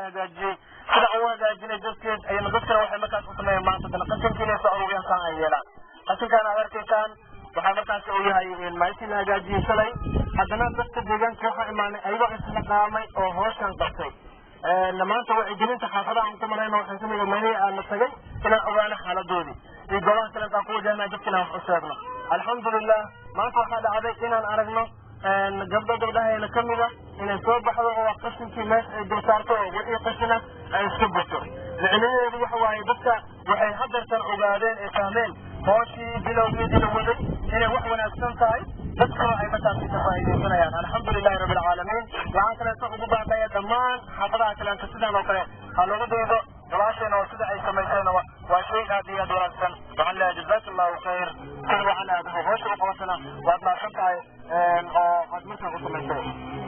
hagaajiyey. Sida u hagaajinay darteed ayana dadkana waxay markaas u sameeyeen maanta dana qashinkii inay soo aruuriyaan, saan ay yeelaan. Qashinkaan aad arkaysaan waxaa markaas uu yahay maalintii la hagaajiyey shalay. Haddana dadka deegaanka waxaa imaanay ayagoo isxilqaamay oo hawshan qabtay. Maanta wacyigelinta xaafadaha aan ku marayno waxay kamid meelihii aan la tagay inaan ogaano xaaladoodii iyo goobaha kale aan ku wajahna dadka inaan wax u sheegno. Alxamdulilah, maanta waxaa dhacday inaan aragno gabdho gabdhaheena kamid a inay soo baxdo oo qashinkii meesha ay dul saarto oo wixii qashina ay iska gurto. Micnaheedu waxa waaye, dadka waxay hadeertan ogaadeen ee fahmeen hooshii bilowgeedii la waday inay wax wanaagsan tahay, dadkuna ay markaasi ka faa'iidaysanayaan. Alxamdulilahi rabbi alcaalamiin. Waxaan kaleeto ugu baaqaya dhammaan xaafadaha kaleento sidan oo kale ha looga daydo walaasheen oo sida ay samayseen waa shay aad iyo aad wanaagsan. Waxaan leeyahay jazaaka Allahu khayr. Sida waxaan aad howsha u qabatana waad mahadsan tahay oo aad markaa u samaysay.